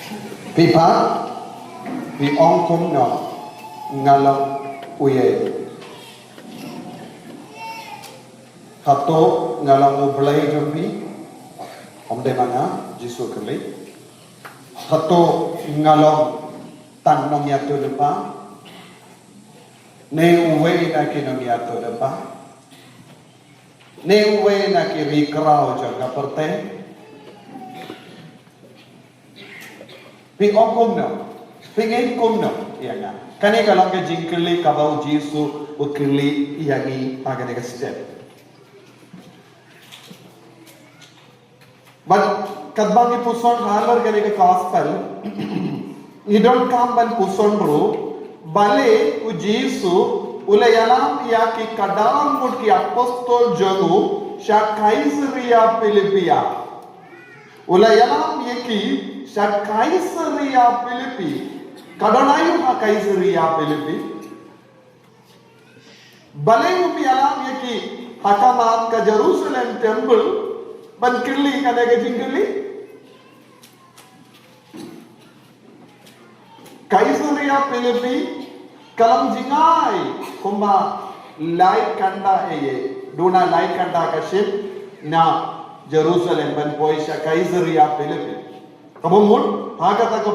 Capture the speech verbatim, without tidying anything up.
Phi pat, phi ong kumno, nga long uei? Hato nga long u Blei jong phi? Ym dei ma nga, Jisu kylli. Hato nga long tang nongïathuhlypa? Ne uwei na ki nongïathuhlypa? Ne uwei na ki riewkhraw jong ka pyrthei? Phi ong kumno? Phi ngeit kumno ïa nga? Kane ka long ka jingkylli kaba u Jisu u kylli ïa ngi ha kane ka step. Bad katba ngi puson halor kane ka gospel, ngi donkam ban puson ruh balei u Jisu u la ïalam ïa ki khadar ngut ki apostol jong u sha Kaisaria Philippi. U la ïalam ïa ki sha Kaisaria Philippi. Ka don aïu ha Kaisaria Philippi? Balei um ïalam ïa ki ha khmat ka Jerusalem temple ban kylli kane ka jingkylli? Kaisaria Philippi ka long jngai kumba lai kynta, eh, duna lai kynta ka ship na Jerusalem ban poi sha Kaisaria Philippi. Kaba mut ha kata ka